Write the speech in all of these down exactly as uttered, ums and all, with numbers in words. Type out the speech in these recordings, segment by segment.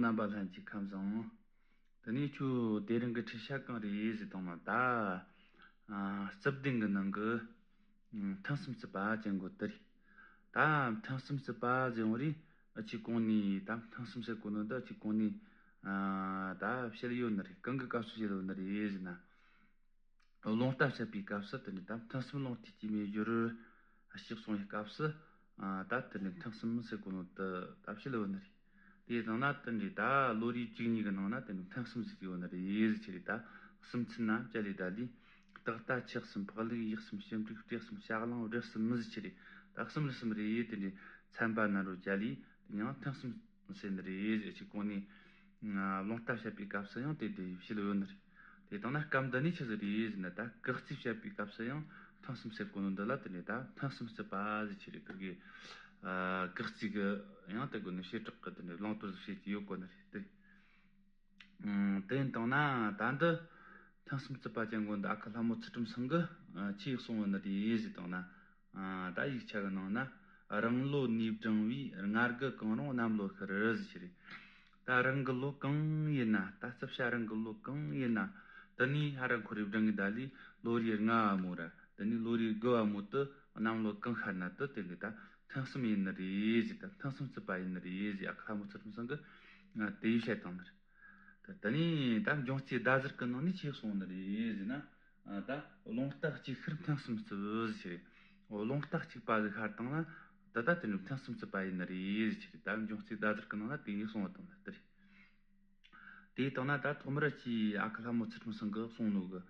རྣམ་པ་ལྷན་ཅིག་ཁམས་བཟང་། དེ་ནས་ཁྱོད་དེ་རིང་གི་ཁྲིད་བྱ་གང་རེད་ཟེར་དང་ན། ད་ཨ་རྩིབ་ལྡན་གྱི་ནང་གི་ཨ་ཐེངས་གསུམ་རྩིབ་པ་ཅན་གོ་དེ་རེད། ད་ཐེངས་གསུམ་རྩིབ་པ་ཟེར་བ་རེད། ཨ་ཅིག་གོང་ནས་ད་ཐེངས་གསུམ་ཟེར་གོ་ནོ་འདི་ཨ་ཅིག་གོང་ནས་ཨ་ད་བཤད་ཡོད་ནི་རེད། གང་གི་སྐབས་སུ་བཤད་ཡོད་ནི་རེད་ཟེར་ན། རླུང་རྟ་བཤད་པའི་སྐབས་སུ་དེ་འདྲའི་ད་ཐེངས་གསུམ་རླུང་རྟའི་སྐྱེས་མའི་སྦྱོར་ཞིག་གསུངས་པའི་སྐབས་སུ། ཨ་ད་དེ་འདྲའི་ཐེངས་གསུམ་ཟེར་གོ་ནོ་དེ་ད་བཤད་ཡོད་ནི་རེད། དེ་དང་ན་དེ་འདྲའི་ད་ལོ་རེའི་བཅུ་གཉིས་ཀྱི་ནང་ན་དེ་འདྲའི་ཐེངས་གསུམ་ཟེར་གྱི་ཡོད་ནི་རེད་ཟེར་གྱི་རེད། ད་གསུམ་ཚན་ན་བཅད་ལས་ད་ལས། རྟགས་རྟ་ཆགས་གསུམ་ཕག་ལུག་ཡུག་གསུམ་ཞིབ་འབྲུག་སྤྲེལ་གསུམ་བྱ་གླང་སྦྲུལ་གསུམ་ཟེར་གྱི་རེད། ད་གསུམ་ལ་གསུམ་རེ་དེ་འདྲའི་ཚན་པ་ན་རོ་བཅད་ལས་དེ་ཡང་ཐེངས་གསུམ་ཟེར་ནི་རེད་ཟེར་གྱི་གོང་ནས། ཨ་རླུང་རྟ་བཤད་པའི་སྐབས་སུ་ཡང་དེ་དེ་བཤད་ཡོད་ནི་རེད། དེ་དང་ན་སྐབས་འདི་ནས་ཆི་ཟིག་རེད་ཟེར་ན། ད་གག་རྩིས་བཤད་པའི་སྐབས་སུ་ཡང་ཐེངས་གསུམ་ཟེར་གོ་ནོ་འདི་ལ་དེ་ནས་ད་ཐེངས་གསུམ་རྩིབ་པ་ཟེར་གྱི་རེད། གི་གི་ཨ་གག་རྩིས་གི་ཡང་དེ་གོ་ནས་བྱེ་བྲག་གི་དེ་ནས་བླང་དོར་ཟིག་བཤད་ཀྱི་ཡོད་གོ་ནི་རེད་དེ། ཨ་དེ་ཡིན་དང་ན་ད་འདི་ཐེངས་གསུམ་རྩིབ་པ་ཅན་གོ་འདི་ཨ་ཁུ་ལྷ་མོ་ཚུལ་ཁྲིམས་ཚང་གི་ཨ་ཆི་གསུངས་ཡོད་ནི་རེད་ཟེར་དང་ན། ཨ་ད་ཡིག་ཆ་གི་ནང་ན། རང་ལོ་ནས་བགྲངས་པའི་སྔར་གྱི་གང་རུང་གནམ་ལོ་ཤར་ཟེར་གྱི་རེད། ད་རང་གི་ལོ་གང་ཡིན་ན། ད་རྩིབ་བྱ་རང་གི་ལོ་གང་ཡིན་ན། དེ་ནས་ཧ་ར་འཁོར་རེ་བགྲངས་ངེ་ད་ལས་ལོ་རེའི་ལྔ་བ་མོ་ར་དེ་ནས་ལོ་རེའི་དགུ་བ་མོ་དེ་གནམ་ལོ་གང་ཤར་ན་དེ་དེ་ལས་ད་ཐེངས་གསུམ་ཡིན་ནི་རེད་ཟེར། ད་ཐེངས་གསུམ་རྩིབ་པ་ཡིན་ནི་རེད་ཟེར། ཨ་ཁུ་ལྷ་མོ་ཚུལ་ཁྲིམས་ཚང་གི་དེ་ཡིས་བཤད་བཏང་ནི་རེད། ད་དེ་ནས་ད་འབྱུང་རྩིས་ཟླ་ཟུར་གི་ནང་ནས་ཆི་གསུངས་ནི་རེད་ཟེར་ན། ཨ་ད་རླུང་རྟ་གཅིག་ཤར་ཐེངས་གསུམ་རྩིབ་ཟེར། རླུང་རྟ་གཅིག་པ་ཟིག་ཤར་བཏང་ན་ད་ད་དེ་ནས་ཐེངས་གསུམ་རྩིབ་པ་ཡིན་ནི་རེད་ཟེར། ད་འབྱུང་རྩིས་ཟླ་ཟུར་གི་ནང་ན་དེ་ཡིས་གསུངས་བཏང་ནི་དེ་རེད། དེ་དང་ན་ད་ཐོག་མར་ཅིག་ཨ་ཁུ་ལྷ་མོ་ཚུལ་ཁྲིམས་ཚང་གི་གསུངས་ནོ་གི།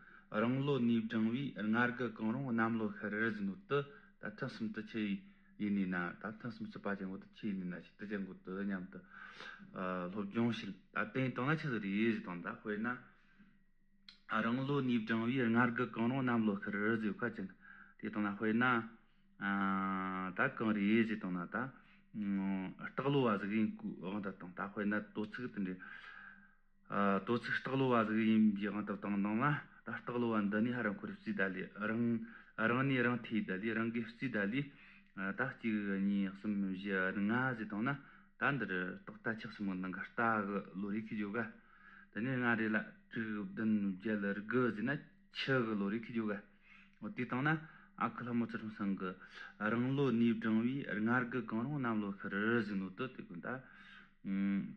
རང་ལོ་ནས་བགྲངས་པའི་སྔར་གྱི་གང་རུང་གནམ་ལོ་ཤར་ཟེར་ནོ་དེ་ད་ཐེངས་གསུམ་དེ་ཆི་ཡིན་ནི་ན། ད་ཐེངས་གསུམ་རྩིབ་པ་ཅན་གོ་དེ་ཆི་ཡིན་ནི་ན་ཞིག་དེ་ཅན་གོ་དེ་མཉམ་དུ་ཨ་སློབ་སྦྱོང་བྱེད། ད་དེ་ཡིན་དང་ན་ཆི་ཟིག་རེད་ཟེར་དང་ད་དཔེར་ན། རང་ལོ་ནས་བགྲངས་པའི་སྔར་གྱི་གང་རུང་གནམ་ལོ་ཤར་ཟེར་ཁ་ཅན། དེ་དང་ན་དཔེར་ན། ཨ་ད་གང་རེད་ཟེར་དང་ན་ད། ཨ་སྟག་ལོ་བ་ཟིག་ཡིན་གོ་དབང་དུ་བཏང་། ད་དཔེར་ན་དོ་ཚིགས་དེ་འདྲ། ཨ་དོ་ཚིགས་སྟག་ལོ་བ་ཟིག་ཡིན་པའི་དབང་དུ་བཏང་དང་ན། ད་སྟག་ལོ་བ་འདི་ནས་ཧ་ར་འཁོར་རྩིས་ད་ལས་རང་རང་ནས་རང་ཐེ་ད་ལས་རང་གི་རྩིས་ད་ལས། ཨ་ད་གཅིག་གཉིས་གསུམ་བཞི་ལྔ་ཟེར་དང་ན། ད་འདིར་རྟགས་རྟ་ཆགས་གསུམ་གི་ནང་གི་རྟ་གི་ལོ་རེ་ཁི་འཇོག་ག་དེ་ནས་ལྔ་རེ་ལ་དྲུག་བདུན་བརྒྱད་དགུ་ཟེར་ན་ཆུ་གི་ལོ་རེ་ཁི་འཇོག་ག་འོ་དེ་དང་ན་ཨ་ཁུ་ལྷ་མོ་ཚུལ་ཁྲིམས་ཚང་གི་རང་ལོ་ནས་བགྲངས་པའི་སྔར་གྱི་གང་རུང་གནམ་ལོ་ཤར་ཟེར་ནོ་དེ་དེ་ཀུན་ད། ཨུམ།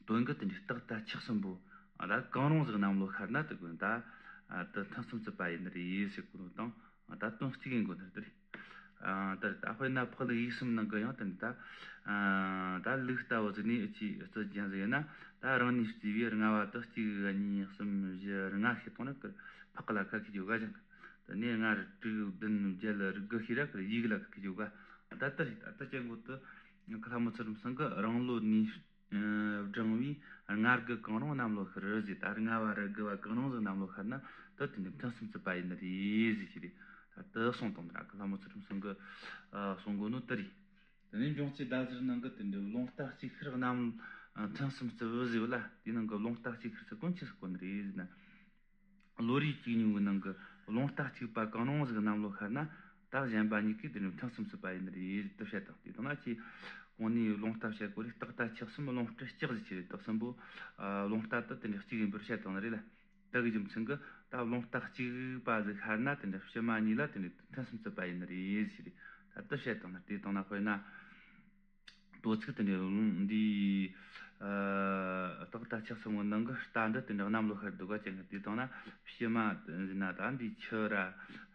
དོན་གི་དེ་འདྲའི་རྟགས་རྟ་ཆགས་གསུམ་པོ་ཨ་ད་གང་རུང་ཟིག་གནམ་ལོ་ཤར་ན་དེ་ཀུན་ད་ཨ་ད་ཐེངས་གསུམ་རྩིབ་པ་ཡིན་ནི་རེད་ཟེར་གོ་ནོ་དང་། ད་དོན་གཅིག་ཡིན་དགོས་ནི་རེད། ཨ་ད་ད་དཔེར་ན་ཕག་ལུག་ཡུག་གསུམ་ནང་གི་ཡང་དེ་འདྲ་ད། ཨ་ད་ལུག་ལྟ་བུ་ཟིག་ནས་ཨ་ཅིག་རྩིས་ཅན་ཟིག་ཡིན་ན། ད་རང་ནས་རྩིས་པའི་ལྔ་བ་དེ་གཅིག་གཉིས་གསུམ་བཞི་ལྔ་ཤེས་བཏང་ན་ཕག་ལ་ཁ་ཁི་འཇོག་ག་ཅང་གི་དེ་ནས་ལྔ་རེ་དྲུག་བདུན་བརྒྱད་དགུ་ཤེས་ར་ཁི་ཡུག་ལ་ཁ་ཁི་འཇོག་ག་ད་ལྟ་རེད། ད་ལྟ་ཅན་གོ་དེ་ཁུ་ལྷ་མོ་ཚུལ་ཁྲིམས་ཚང་གི་རང་ལོ་ནས་ཨ་བགྲངས་པའི་སྔར་གྱི་གང་རུང་གནམ་ལོ་ཤར་ཟེར། ད་ལྔ་བ་ར་དགུ་བ་གང་རུང་ཟིག་གནམ་ལོ་ཤར་ན་ད་དེ་ནས་ཐེངས་གསུམ་རྩིབ་པ་ཡིན་ནི་རེད་ཟེར་གྱི་རེད། ད་དེ་གསུངས་བཏང་ནི་ར་ཁུ་ལྷ་མོ་ཚུལ་ཁྲིམས་ཚང་གི་ཨ་གསུང་གོ་ནོ་དེ་རེད། དེ་ནས་འབྱུང་རྩིས་ཟླ་ཟུར་ནང་གི་དེ་འདྲའི་རླུང་རྟ་གཅིག་ཤར་གནམ་ཨ་ཐེངས་གསུམ་རྩིབ་ཟེར་བ་ལ། དེའི་ནང་གི་རླུང་རྟ་གཅིག་ཤར་ཟེར་གོ་ནོ་ཆི་ཟེར་གོ་ནི་རེད་ཟེར་ན། ལོ་རེའི་བཅུ་གཉིས་པོའི་ནང་གི་རླུང་རྟ་གཅིག་པ་གང་རུང་ཟིག་གནམ་ལོ་ཤར་ན། ད་གཞན་པ་གཉིས་ཀས་དེ་ནས་ཐེངས་གསུམ་རྩིབ་པ་ཡིན་ནི་རེད་དེ་བཤད་དང་། དེ་དང་ན་ཅི་གོང་ནས་རླུང་རྟ་བཤད་གོ་རེ། རྟགས་རྟ་ཆགས་གསུམ་རླུང་རྟ་གཅིག་ཟེར་གྱི་རེད། རྟགས་གསུམ་པོ་ཨ་རླུང་རྟ་དེ་དེ་འདྲ་གཅིག་ཡིན་པར་བཤད་དང་ནི་རེད་ལ། དེ་གི་རྒྱུ་མཚན་གི་ད་རླུང་རྟ་གཅིག་པ་ཟིག་ཤར་ན་དེ་འདྲ་ཕྱི་མ་གཉིས་ལ་དེ་འདྲ་ཐེངས་གསུམ་རྩིབ་པ་ཡིན་ནི་རེད་ཟེར་གྱི་རེད། ད་དེ་བཤད་དང་ན། དེ་དང་ན་དཔེར་ན། དོ་ཚིགས་དེ་འདྲའི་རླུང་འདི་ཨ་རྟགས་རྟ་ཆགས་གསུམ་གི་ནང་གི་རྟ་འདི་དེ་འདྲ་གནམ་ལོ་ཤར་འདུག་ག་ཅན་གི་དེ་དང་ན་ཕྱི་མ་ཟེར་ན་ད་འདི་ཆུ་ར་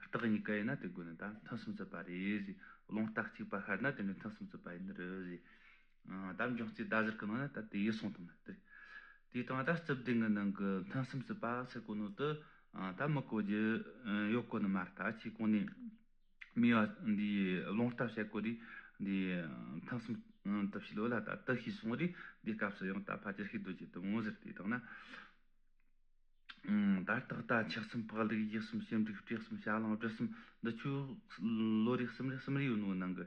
རྟགས་གཉིས་ཀ་ཡིན་ན་དེ་དགོས་ནི་ད་ཐེངས་གསུམ་རྩིབ་པ་རེད་ཟེར། རླུང་རྟ་གཅིག་པ་ཤར་ན་དེ་འདྲ་ཐེངས་གསུམ་རྩིབ་པ་ཡིན་ནི་རེད་ཟེར། ཨ་ད་འབྱུང་རྩིས་ཟླ་ཟུར་གི་ནང་ན་ད་དེ་ཡི་སོང་དང་ན་དེ། དེ་དང་ད་རྩིབ་ལྡན་གི་ནང་གི་ཐེངས་གསུམ་རྩིབ་པ་ཟེར་གོ་ནོ་དེ་ཨ་ད་མི་གོ་རྒྱུ་ཡོད་གོ་ནི་མ་རེད། ད་ཅི་གོང་ནས། མི་བ་འདི་རླུང་རྟ་བཤད་གོ་རེ་འདི་ཐེངས་གསུམ་དུ་བྱིས་ལོ་ལ་ད་དུ་ཤེས་སོང་རེ། འདི་སྐབས་སུ་ཡང་ད་ཕལ་ཆེར་ཤེས་འདོད་ཀྱི་དུ་མོ་ཟེར། དེ་དང་ན་ད་རྟགས་རྟ་ཆགས་གསུམ་ཕག་ལུག་ཡུག་གསུམ་ཞིབ་འབྲུག་སྤྲེལ་གསུམ་བྱ་གླང་སྦྲུལ་གསུམ་འདི་ཆོ་ལོ་རེ་གསུམ་རེ་གསུམ་རེ་ཡོད་ནོ་ནང་གི་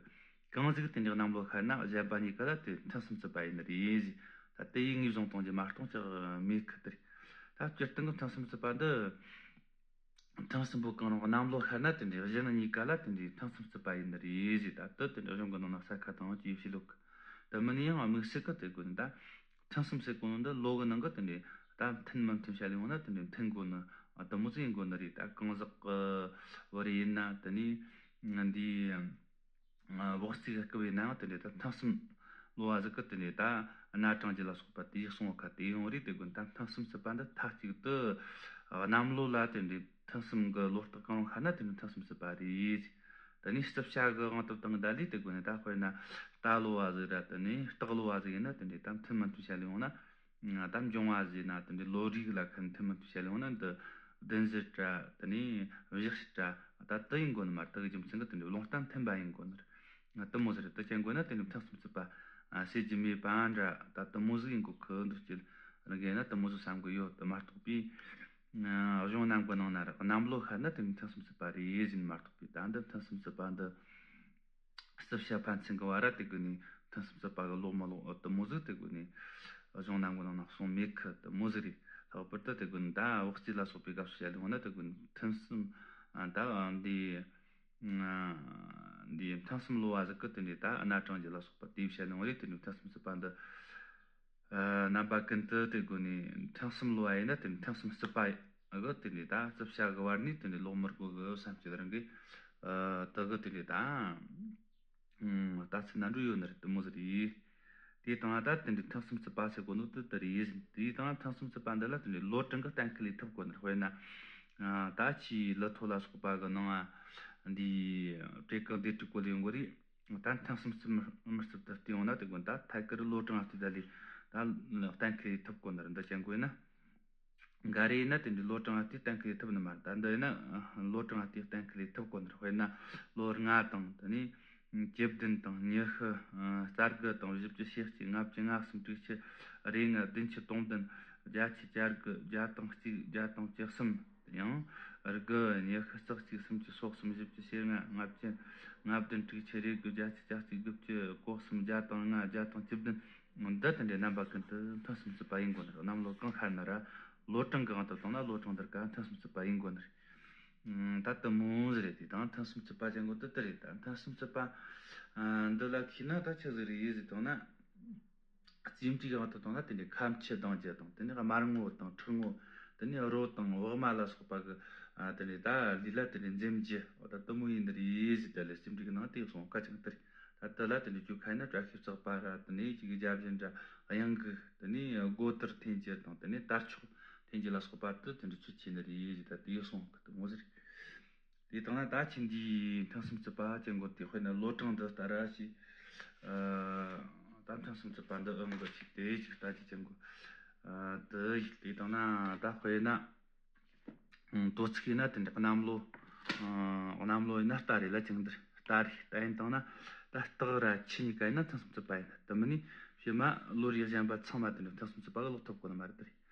གང་ཟིག་དེ་འདྲ་གནམ་ལོ་ཤར་ན་གཞན་པ་གཉིས་ཀ་ལ་དེ་ཐེངས་གསུམ་རྩིབ་པ་ཡིན་ནི་རེད་ཟེར། ད་དེ་ཡི་ངོས་བཟུང་གཏོང་རྒྱུ་མ་གཏོང་ཅག་མེད་ཁི་དེ་རེད། ད་སྤྱིར་བཏང་གི་ཐེངས་གསུམ་རྩིབ་པ་འདི། ཐེངས་གསུམ་པོ་གང་རུང་གནམ་ལོ་ཤར་ན་དེ་འདྲའི་གཞན་གཉིས་ཀ་ལ་དེ་འདྲའི་ཐེངས་གསུམ་རྩིབ་པ་ཡིན་ནི་རེད་ཟེར། ད་དེ་དེ་འདྲའི་གཞུང་གི་ནང་ན་ས་ཁ་དང་ཅི་ཡོད་ཤེས་ལོ་གི། དེ་མིན་ཡང་དམིགས་བསལ་གི་དེ་དགོས་ནི་ད། ཐུན་གསུམ་ཟེར་གོ་ནོ་འདི་ལོ་གི་ནང་གི་དེ་འདྲའི་ད་མཐུན་མི་མཐུན་བཤད་ལས་ཡོང་ན་དེ་འདྲའི་མཐུན་དགོས་ནི་དེ་མོ་ཟིག་ཡིན་དགོས་ནི་རེད། ད་གང་ཟག་གི་བར་ཡིན་ན་དེ་ནས་འདི། བག་རྩིས་ཀྱི་སྐབས་ཡིན་ནའང་དེ་འདྲའི་ད་ཐུན་གསུམ་ལོ་བ་ཟིག་གི་དེ་འདྲའི་ད་སྣ་དྲངས་རྒྱུ་ལ་སོགས་པ་དེ་ཡིག་གསུང་བ་ཁ་དེ་ཡོང་རེད། དེ་དགོས་ད་ཐུན་གསུམ་རྩིས་པ་འདི་མཐའ་གཅིག་ཏུ་གནམ་ལོ་ལ་དེ་འདྲའི་ཐུན་གསུམ་གྱི་ལོ་རྟགས་གང་རུང་ཤར་ན་དེ་འདྲའི་ཐུན་གསུམ་རྩིས་པ་རེད། དེ་ནས་རྩིས་བྱ་གི་དབང་དུ་བཏང་གི་ད་ལས་དེ་དགོས་ནས་ད་དཔེར་ན་རྟ་ལོ་བ་ཟིག་ར་དེ་ནས་སྟག་ལོ་བ་ཟིག་ཡིན་ན་དེ་འདྲའི་ད་མཐུན་མི་མཐུན་བཤད་ལས་ཡོང་ན། ད་འབྱུང་བ་ཟེར་ན་དེ་འདྲའི་ལོ་རིགས་ལ་ཁ་མཐུན་མི་མཐུན་བཤད་ལས་ཡོང་ན་འདི་བདུན་ཟེར་དྲ་དེ་ནས་གཞག་ཞིག་དྲ་ད་དུ་ཡིན་དགོས་ནི་མ་རེད། དུ་གི་རྒྱུ་མཚན་གི་དེ་འདྲའི་ལུང་རྟ་མཐུན་པ་ཡིན་དགོས་ནི་རེད། དུ་མོ་ཟེར་དུ་ཅན་དགོས་ན་དེ་འདྲའི་ཐུན་གསུམ་རྩིས་པ་ཟེར་རྒྱུ་མེད་པ་འདྲ། ད་དུ་མོ་ཟིག་ཡིན་དགོས་ཁུ་འདུག་ཅིག་རང་གིས་ན་དུ་མོ་ཟིག་བསམ་གི་ཡོད་དུ་མ་གཏོགས་པའི་གཞུང་རྣམས་གི་ནང་ན་ར་གནམ་ལོ་ཤར་ན་དེ་འདྲའི་ཐུན་གསུམ་རྩིས་པ་རེད་ཟེར་ནི་མ་གཏོགས་པའི་ད་འདི་ཐུན་གསུམ་རྩིས་པ་འདི། རྩིས་བྱ་ཕན་ཚུན་གྱི་བར་ར་དེ་དགོས་ནས་ཐུན་གསུམ་རྩིས་པ་གི་ལོག་མི་ལོག་དུ་མོ་ཟིག་དེ་དགོས་ནས་གཞུང་རྣམས་ཀྱི་ནང་ན་གསུངས་མེད་ཁུ་དུ་མོ་ཟིག་རེད། ལྷག་པར་དུ་དེ་དགོས་ནས་ད་བག་རྩིས་ལ་སོགས་པའི་སྐབས་སུ་བཤད་ལས་ན་དེ་དགོས་ནས་ཐུན་གསུམ་ད་འདི་འདི་ཐུན་གསུམ་ལོ་བ་ཟིག་གི་དེ་འདྲའི་ད་སྣ་དྲངས་རྒྱུ་ལ་སོགས་པ་དེ་བཤད་ལས་རེད། དེ་ནས་ཐུན་གསུམ་རྩིས་པ་འདི། རྣམ་པ་ཀུན་ཏུ་དེ་དགོས་ནས་ཐུན་གསུམ་ལོ་བ་ཡིན་ན་དེ་ནས་ཐུན་གསུམ་རྩིས་པ་གི་དེ་འདྲའི་ད་རྩིས་བྱ་གི་བར་ནས་དེ་འདྲའི་ལོག་མི་དགོས་གི་བསམ་གྱི་རང་གི་དུ་གི་དེ་འདྲའི་ད་ལྟ་ཚུལ་ན་འགྲོ་ཡོད་ནི་རེད། དུ་མོ་ཟིག་རེད། དེ་དང་ད་དེ་འདྲའི་ཐུན་གསུམ་རྩིས་པ་ཟེར་གོ་ནོ་དེ་དེ་རེད། དེ་དང་ཐུན་གསུམ་རྩིས་པ་འདི་ལ་དེ་འདྲའི་ལོ་གྲངས་ཀྱི་གཏན་འཁེལ་ལས་ཐུབ་གོ་ནི་རེད། དཔེར་ན་ད་ཆེས་ལི་ཐོ་ལ་སོགས་པ་གི་ནང་འདི་བྲེ་གང་སྡེ་དྲུག་གོ་ལས་ཡོང་གི་རེད། ད་ཐེངས་གསུམ་རྩིས་མི་རྩིས་ཏུ་བལྟས་ཡོང་ན་དེ་དགོས་ད་ཐད་ཀར་ལོ་གྲངས་ལ་བལྟས་ད་ལས་ད་གཏན་འཁེལ་ཐུབ་དགོས་ན་ར་འདི་ཅན་དགོས་ན། འགའ་རེ་ཡིན་ན་དེ་འདྲའི་ལོ་གྲངས་ལ་བལྟས་གཏན་འཁེལ་ཐུབ་ནི་མ་རེད། ད་འདི་ཡིན་ན་ལོ་གྲངས་ལ་བལྟས་གཏན་འཁེལ་ཐུབ་དགོས་ན་ར། དཔེར་ན་ལོ་ལྔ་དང་དེ་ནས་བཅུ་བདུན་དང་ཉི་ཤུ། རྩ་དགུ་དང་བཞི་བཅུ་ཞེ་གཅིག་ལྔ་བཅུ་ང་གསུམ་དྲུག་ཅུ། རེ་ལྔ་བདུན་ཅུ་དོན་བདུན། བརྒྱད་ཅུ་གྱ་དགུ། བརྒྱ་དང་གཅིག་བརྒྱ་དང་བཅུ་གསུམ། ཡང་། དགུ། ཉི་ཤུ་རྩ་གཅིག་སུམ་ཅུ་སོ་གསུམ། བཞི་བཅུ་ཞེ་ལྔ། ལྔ་བཅུ། ལྔ་བདུན་དྲུག་ཅུ། རེ་དགུ། བརྒྱད་ཅུ་གྱ་གཅིག་དགུ་བཅུ། གོ་གསུམ། བརྒྱ་དང་ལྔ། བརྒྱ་དང་བཅུ་བདུན། འདི་དེ་འདྲའི་རྣམ་པ་ཀུན་ཏུ་ཐུན་གསུམ་རྩིས་པ་ཡིན་དགོས་ནི་རེད། གནམ་ལོ་གང་ཤར་ན་ར་ལོ་གྲངས་ཀྱི་དབང་དུ་བཏང་ན་ལོ་གྲངས་འདིར་ག་ཐུན་གསུམ་རྩིས་པ་ཡིན་དགོས་ནི་རེད། ད་དུ་མོ་ཟིག་རེད། དེ་དང་ཐུན་གསུམ་རྩིས་པ་ཅན་གོ་དུ་དུ་རེད། ད་ཐུན་གསུམ་རྩིས་པ་འདི་ལ་ཁྱི་ན་ད་ཆི་ཟིག་རེད་ཡིན་ཟིག་དང་ན། རྩིས་འབྲས་ཡང་དུ་བཏང་ན་དེ་ནས་ཁ་མཆུ་ལྡང་རྒྱུ་དང་དེ་ནས་དམར་ངོ་དང་ཁྲག་ངོ་དེ་ནས་རོ་དང་བག་མ་ལ་སོགས་པ་གི་དེ་ནས་ད་ལུས་ལ་དེ་ནས་འཛེམ་རྒྱུ་འོ་ད་དུ་མོ་ཡིན་འདིར་ཡེ་ཟིག་དེ་ལས་རྩིས་འབྲས་ཀྱི་ནང་དེ་སོང་ཁ་ཅིག་དེར་ད་དུ་ལ་དེ་ནས་རྒྱུ་ཁ་ཡིན་ན་བཀྲ་ཤིས་བརྩེགས་པ་ར་དེ་ནས་ཅིག་གི་རྒྱབ་བཞིན་ར་གཡང་གི་དེ་ནས་སྒོ་དར་འཐེན་རྒྱུ་དང་དེ་ནས་དར་ལྕོག་འཐེན་རྒྱུ་ལ་སོགས་པ་དུ་དེ་འདྲ་ཚུལ་ཆེ་འདིར་ཡེ་ཟིག་ད་དེ་སོང་གི་དུ་མོ་ཟིག་དེ་དང་ན་ད་ཁྱིམ་འདིའི་ཐེངས་གསུམ་རྩིས་པ་ཅན་གོ་དེ་དཔེར་ན་ལོ་གྲངས་འདི་ལྟར་ར་ཞིག་ད་ཐེངས་གསུམ་རྩིས་པ་འདི་ཨང་གི་ཅིག་དེ་ཅིག་ལྟ་ཅི་ཅན་གོ་དེ་ཡིག་དེ་དང་ན་ད་དཔེར་ན་དོ་ཚིགས་ཡིན་ན་དེ་འདྲ་གནམ་ལོ་གནམ་ལོ་ཡིན་ན་རྟ་རེད་ལ་ཅང་འདིར་རྟ་རེད། རྟ་ཡིན་དང་ན་ད་སྟག་ར་ཁྱི་གཉིས་ཀ་ཡིན་ན་ཐེངས་གསུམ་རྩིས་པ་ཡིན། དེ་མིན་ནི་ཕྱི་མ་ལོ་རེ་གཞན་པ་ཚང་མ་དེ་འདྲ་ཐེངས་གསུམ་རྩིས་པ་གི་ལོག་ཐུབ་གོ་ནི་མ་རེད་དེ་རེད།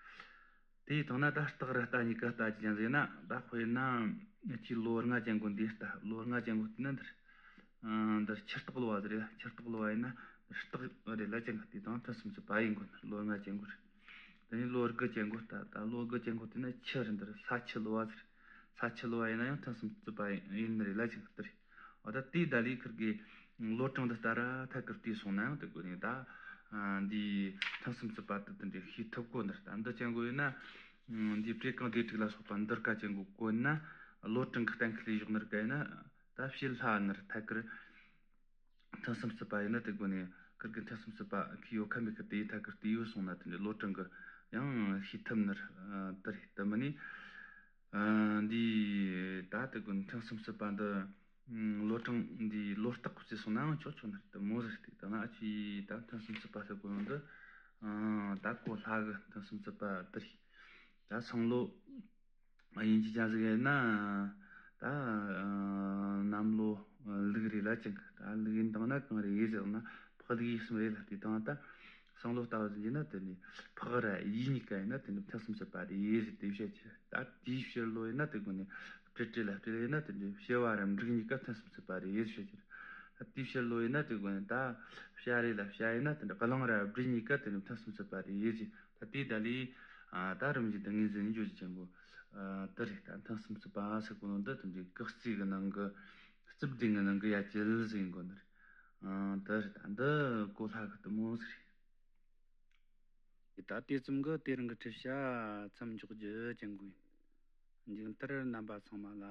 དེའི་སྟེང་ན་ད་སྟག་ར་རྟ་གཉིས་ཀ་ལྟ་ཅི་ཅན་ཟེར་ན་ད་དཔེར་ན་ཁྱི་ལོ་ལྔ་ཅན་གོ་འདི་ལྟ་ལོ་ལྔ་ཅན་གོ་བལྟས་ན་འདིར་འདིར་ཁྱི་སྟག་ལོ་བ་ཟེར་ཡ། ཁྱི་སྟག་ལོ་བ་ཡིན་ན་སྟག་རེད་ལ་ཅན་ག་དེ་དང་ཐུན་གསུམ་རྩིས་པ་ཡིན་གོ་ལོ་ལྔ་ཅན་གོ་རེད། དེ་ནས་ལོ་དགུ་ཅན་གོ་ལྟ་ད་ལོ་དགུ་ཅན་གོ་བལྟས་ན་ཁྱི་རེད། འདིར་ས་ཁྱི་ལོ་བ་ཟེར། ས་ཁྱི་ལོ་བ་ཡིན་ན་ཡང་ཐུན་གསུམ་རྩིས་པ་ཡིན་ནི་རེད་ལ་ཅན་ག་དེ་རེད། འོ་ད་དེའི་ད་ལས་ཁིར་གི་ལོ་གྲངས་འདི་ལྟར་ཐད་ཀར་བལྟས་སོང་ན་ཡང་དེ་དགོས་ནས་ད་འདིའི་ཐེངས་གསུམ་རྩིས་པ་དེ་དེ་འདྲའི་ཤེས་ཐུབ་གོ་ནི་རེད། ད་འདི་ཅན་གོ་ཡིན་ན་འདིའི་བྲེ་གང་སྡེ་དྲུག་ལ་སོགས་པ་འདིར་ཀ་ཅན་གོ་གོ་ན་ལོ་གྲངས་གི་གཏན་འཁེལ་ལས་བཞག་ནི་རེད་ག་ཡིན་ན་ད་ཕྱི་ལྷ་ནི་རེད། ཐད་ཀར་ཐེངས་གསུམ་རྩིས་པ་ཡིན་ན་དེ་དགོས་ནས་ཁིར་གི་ཐེངས་གསུམ་རྩིས་པ་ཁི་ཡོད་ཁ་མེད་ཁི་དེ་ཐད་ཀར་བལྟས་ཡོད་སོང་ན་དེ་འདྲའི་ལོ་གྲངས་གི་ཡང་ཤེས་ཐུབ་ནི་རེད། དེ་རེད། དེ་མིན་ནི། ཨ། འདི་ད་དེ་ཀུན་ཐེངས་གསུམ་རྩིས་པ་འདི། ཨ། ལོ་གྲངས་འདི་ལོ་རྟགས་བརྩིས་སོང་ནའང་ཆོག་ཆོག་ནི་རེད། དེ་མོ་ཟིག་རེད། དེ་ད་ང་ཨ་ཅི་ད་ཐེངས་གསུམ་རྩིས་པ་ཟེར་གོ་ནོ་འདི། ཨ། ད་གོ་ལྷ་གི་ཐེངས་གསུམ་རྩིས་པ་འདི་རེད། ད་སང་ལོ་ཡིན་གྱི་ཅང་ཟིག་ཡིན་ན། ད་ཨ་གནམ་ལོ་ལུག་རེད་ལ་ཅང་ད་ལུག་ཡིན་དང་ན་གང་རེད་ཡིན་ཟེར་ན་ཕག་ལུག་ཡིན་གསུམ་རེད་ལ། དེ་དང་ད། སང་ལོ་ལྟ་བུ་ཟིག་ཡིན་ན་དེ་ནི་ཕག་ར་ཡུལ་གཉིས་ཀ་ཡིན་ན་དེ་ནི་ཐེངས་གསུམ་རྩིས་པ་རེད་ཟེར་དེ་བཤད་ཀྱི། ད་དེའི་ཕྱིར་ལོ་ཡིན་ན་དེ་ཀུན་ནི་སྤྲེལ་སྤྲེལ་ལ་སྤྲེལ་ཡིན་ན་དེ་འདྲའི་བྱེ་བ་ར་འབྲུག་གཉིས་ཀ་ཐེངས་གསུམ་རྩིས་པ་རེད་ཟེར་བཤད་ཀྱི། ད་དེའི་ཕྱིར་ལོ་ཡིན་ན་དེ་ཀུན་ནི་ད་བྱ་རེད་ལ་བྱ་ཡིན་ན་དེ་འདྲ་གླང་ར་སྦྲུལ་གཉིས་ཀ་དེ་ནི་ཐེངས་གསུམ་རྩིས་པ་རེད་ཟེར། ད་དེའི་ད་ལས་ད་རིམ་བཞིན་དུ་ངོས་འཛིན་འཇོག་རྒྱུ་ཅན་པོ་དེ་རེད། ད་ཐེངས་གསུམ་རྩིས་པ་ཟེར་གོ་ནོ་འདི་དེ་འདྲའི་ཀག་རྩིས་གི་ནང་གི་རྩིས་ལྡན་གི་ནང་གི་ཡ་གྱལ་ཟིག་ཡིན་དགོས་ནི་རེད། དེ་རེད། ད་འདི་གོ་ལྷ་གི་དེ་མོ་ཟིག་རེད། ད་དེ་ཙམ་གྱིས་དེ་རིང་གི་ཁྲིད་བྱ་མཚམས་འཇོག་རྒྱུ་ཅན་དགོས། མཇུག་མཐར་རྣམ་པ་ཚང་མ་ལ།